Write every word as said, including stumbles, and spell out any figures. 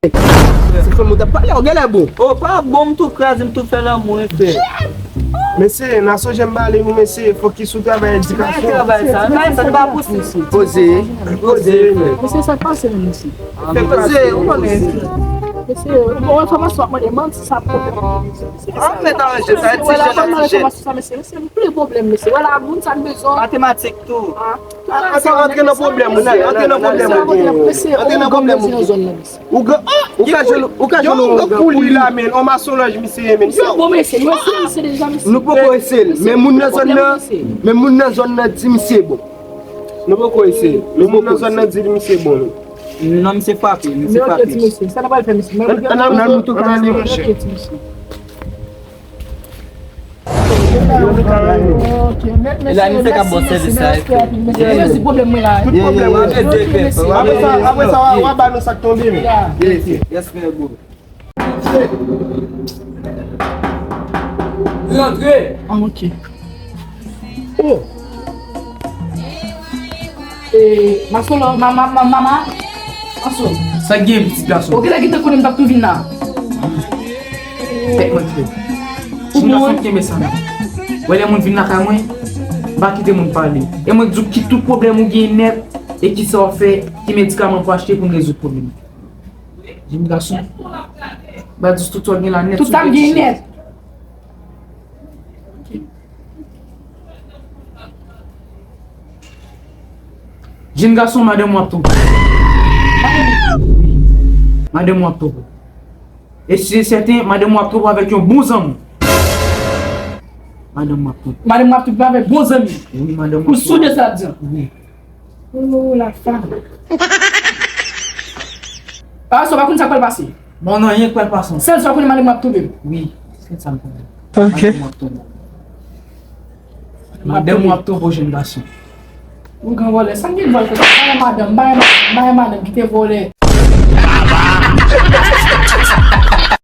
Se fanm ou t ap pale, ou genlè bon. O, pa bon, m tou kraze, m tou fè lanmou, wi, frè. Mesye, n a sonje m pale nou, mesye, fokis sou travay edikasyon. Travay sa, travay sa, nou pa pouse. Poze, poze, men. Mesye, sa k pase menm, mesye? Fè poze, ou konnen. Mesye, bon, enfòmasyon ap mande, manti sa pwoblèm. An fèt aranje sa, ti jèn a ti jèn. Mesye, mesye, nou plen pwoblèm, mesye. Wè la, moun sa n bezwen. Matematik tou. Antre, antre nan pwoblèm, mesye. Antre nan pwoblèm, mesye. Antre nan pwoblèm, mesye. Ou gen, ah, ou ka jwenn, ou ka jwenn yon gran kouli la, men, yon masonlòj misye ye, men. Misye bon, mesye, nou eseye misye deja, mesye. Nou poko eseye l, men moun nan zòn nan, men moun nan zòn nan di misye bon. Nou poko eseye l, men moun nan zòn nan di misye bon, men. Non, misye frape, misye frape. Sa n ap fè, mesye? Ann al, ann al, nou tou ka ale, monchè. La, nou fèk ap ba w sèvis la, epi. Mwen di pwoblèm mwen la. Tout pwoblèm mwen. Apre sa, apre sa, w a, w a ba nou sa k tonbe, men. Yes, men, bro. Rantre. Ah, ok. Oh. E, Masolo, ma, ma, ma, mama. Masolo. Sa k gen, pitit gason? Ou genlè gentan konnen m t ap tou vin la. Tèt mwen fè. Ou bon? Gason kenbe sa nan. Wè lè moun vin lakay mwen, m pa kite moun pale. E mwen k di w ki tout pwoblèm ou gen nèt, e kisa w fè, ki medikaman pou achte pou n rezoud pwoblèm. Jenn gason. M pa di w tout sa w gen la nèt. Tout sa m gen nèt. Jenn gason, madanm w ap twonpe. Madanm w ap twonpe. E si se sèten, madanm w ap twonpe avèk yon bon zanmi. Madanm w ap twonpe. Madanm w ap twonpe avèk bon zanmi. Wi, madanm w ap twonpe. Ou si de sa l ap di an? Wi. Oh, la femme. Ah, sa w pa konn sa k pral pase. Bon, non, anyen k pral pase. Sèl sa w konnen, madanm w ap twonpe. Wi, sèl sa m konnen. Ok. Madanm w ap twonpe. Madanm w ap twonpe, jenn gason. Ou gen vòlè, sa m gen vòlè, bay madanm, bay madanm, bay madanm, kite vòlè.